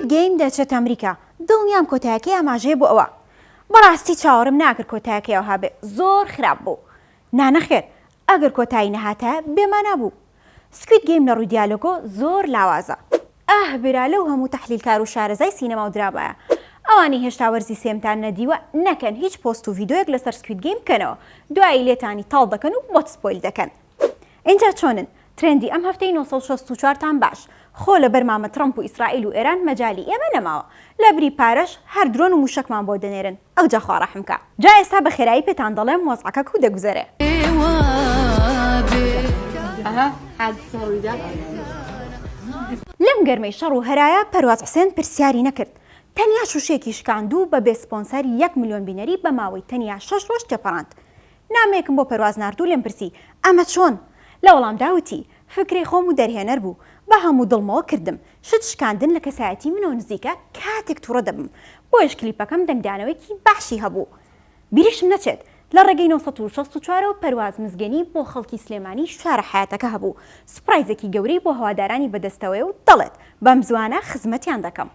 Squid Game دەچێتە ئەمریکا دڵنیام کۆتایەکەی ئاماژەیە بۆ ئەوە. بەڕاستی چاوەڕێم ناکرد کۆتایەکەی ئەوها بێ زۆر خراپ بوو. نا نەخێر ئەگەر کۆتایی نەهاتایە بێمانا بوو. Squid Game لە ڕووی دیالۆگۆ زۆر لاوازە. ئاه برا لەو هەموو تەحلیلکار و شارەزای سینەما و درامایە ئەوانەی هێشتا وەرزی سێیەمتان نەدیوە نەکەن هیچ پۆست و ڤیدۆیەک لەسەر Squid Game بکەنەوە دوایی لێتانی تاڵ دەکەن و بۆت spoil دەکەن. ئینجا چۆنن؟ trend ی ئەم هەفتەی 964 تان باش. خۆ لەبەر مامە تڕەمپ و ئیسرائیل و ئێران مەجالی ئێمە نەماوە. لەبری پارەش هەر درۆن و موشەکمان بۆ دەنێرن. ئەوجا خوا ڕەحم کا. جا ئێستا بە خێرایی پێتان دەڵێم وەزعەکە کو دەگوزەرێ. لەم گەرمەی شەڕ و هەرایە پەرواز حوسێن پرسیاری نەکرد. تەنیا شوشەیەکی شکاند و بە بێ سپۆنسەر یەک ملیۆن بینەری بە ماوەی تەنیا شەش ڕۆژ تێپەڕاند. نامەیەکم بۆ پەرواز نارد و لێم پرسی، ئەمە چۆن؟ لە وەڵامدا وتی، فکرەی خۆم و دەرهێنەر بوو، بە هەموو دڵمەوە کردم. شت شکاندن لە کەسایەتی منەوە نزیکە کاتێک توڕە دەبم، بۆیەش کلیپەکەم دەنگدانەوەیەکی باشی هەبوو. بیریشم نەچێت، لە ڕێگەی 964 ەوە پەرواز مزگێنی بۆ خەڵکی سلێمانی شارە حەیاتەکە هەبوو، سوپرایزێکی گەورەی بۆ هەوادارانی بەدەستەوەیە و دەڵێت، بەمزووانە خزمەتیان دەکەم.